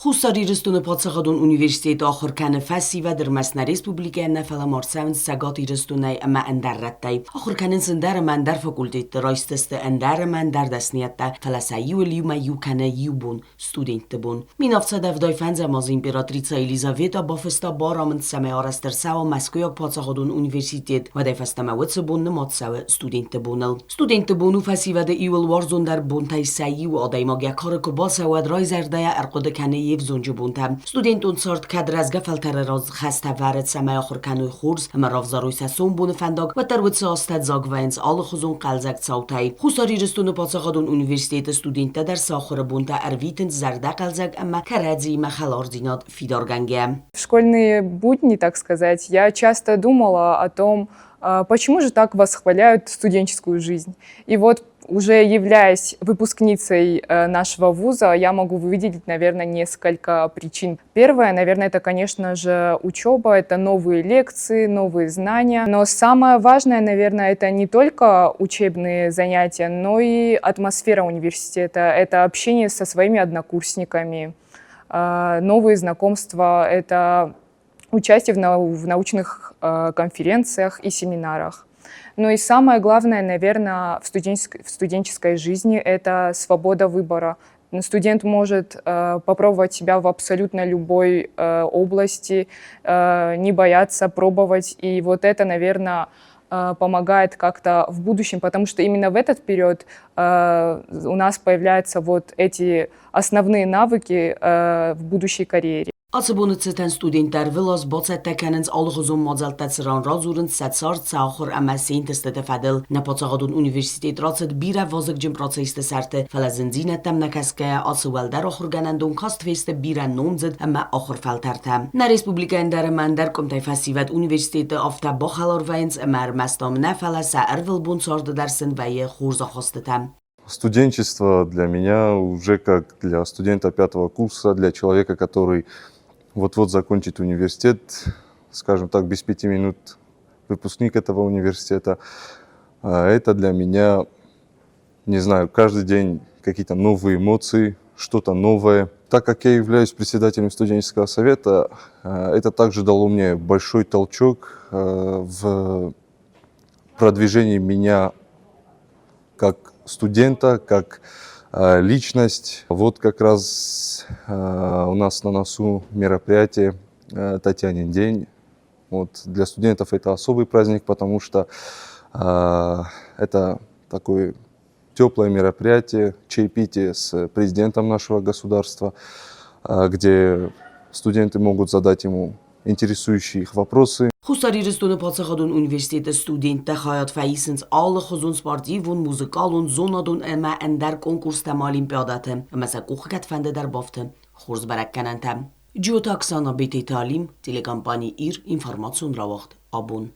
Хуссар Ирыстоны паддзахадон университеты ахуыр кӕны фӕсивӕд ӕрмӕст нӕ республикӕйӕн нӕ, фӕлӕ ма ӕрцӕуынц Цӕгат Ирыстонӕй ӕмӕ ӕндӕр рӕттӕй. Ахуыр кӕнынц ӕндӕр ӕмӕ ӕндӕр факультетты, райсдзысты ӕндӕр ӕмӕ ӕндӕр дӕсныйӕдтӕ, фӕлӕ сӕ иуыл иумӕ иу кӕны иу бон – студентты бон. 1775 азы императрица Елизавета бафыста барамынд, цӕмӕй арӕзт ӕрцӕуа Мӕскуыйаг паддзахадон университет. Уӕдӕй фӕстӕмӕ уыцы бон нымад цӕуы студентты боныл. Студентты бон у фӕсивӕды иууыл уарзондӕр бонтӕй сӕ иу. Адӕймаг йӕ кары куы бацӕуа, уӕд райзӕрдӕйӕ ӕрхъуыды кӕны йе взонджы бонтӕ. Студентон цард кӕд рӕзгӕ фӕлтӕры раз хӕстӕ вӕры, цӕмӕй ахуыр кӕной хорз ӕмӕ равзарой сӕ сомбоны фӕндаг, уӕддӕр уыцы азтӕ дзаг вӕййынц алыхуызон хъӕлдзӕг цаутӕй. Хуссар Ирыстоны паддзахадон университеты студенттӕ дӕр сӕ ахуыры бонтӕ ӕрвитынц зӕрдӕхъӕлдзӕг ӕмӕ кӕрӕдзиимӕ хӕлардзинад фидаргӕнгӕ. В школьные будни, так сказать, я часто думала о том, почему же так восхваляют студенческую жизнь. И вот, уже являясь выпускницей нашего вуза, я могу выделить, наверное, несколько причин. Первое, наверное, это, конечно же, учеба, это новые лекции, новые знания. Но самое важное, наверное, это не только учебные занятия, но и атмосфера университета, это общение со своими однокурсниками, новые знакомства, это участие в научных конференциях и семинарах. Ну и самое главное, наверное, в студенческой жизни – это свобода выбора. Студент может попробовать себя в абсолютно любой области, не бояться пробовать. И вот это, наверное, помогает как-то в будущем, потому что именно в этот период у нас появляются вот эти основные навыки в будущей карьере. Ацы боны цытӕн студенттӕ ӕрвылаз бацӕттӕ кӕнынц алыхуызон мадзӕлттӕ, цыран радзурынц сӕ цард, сӕ ахуыр ӕмӕ се нтыстыты фӕдыл. Нӕ паддзахадон университет рацыд бирӕ вазыгджын процессты сӕрты, фӕлӕ зындзинӕдтӕм нӕ кӕсгӕйӕ, ацы уӕлдӕр ахуыргӕнӕндон каст фесты бирӕ номдзыд ӕмӕ ахуыр фӕлтӕртӕ. Нӕ республикӕйы ӕндӕр ӕмӕ ӕндӕр къуымтӕй фӕсивӕд университеты афтӕ бахӕлар вӕййынц ӕмӕ ӕрмӕст ам нӕ, фӕлӕ сӕ ӕрвылбон царды дӕр сын вӕййы хорз ахастытӕ. Студенчество для меня уже как для студента пятого курса, для человека, который вот-вот закончит университет, скажем так, без 5 минут выпускник этого университета, это для меня, не знаю, каждый день какие-то новые эмоции, что-то новое. Так как я являюсь председателем студенческого совета, это также дало мне большой толчок в продвижении меня как студента, как личность. Вот как раз у нас на носу мероприятие Татьянин день. Вот для студентов это особый праздник, потому что это такое теплое мероприятие, чаепитие с президентом нашего государства, где студенты могут задать ему интересующие их вопросы. Хуссар Ирыстоны паддзахадон университеты студенттӕ хайад фӕисынц алыхуызон спортивон, музыкалон, зонадон ӕмӕ ӕндӕр конкурстӕ ӕмӕ олимпиадӕты, ӕмӕ сӕ къухы кӕдфӕнды дӕр бафты хорз бӕрӕггӕнӕнтӕ. Джиоты Оксана, Бететы Алим, телекомпани «Ир», информацион рауагъд «Абон».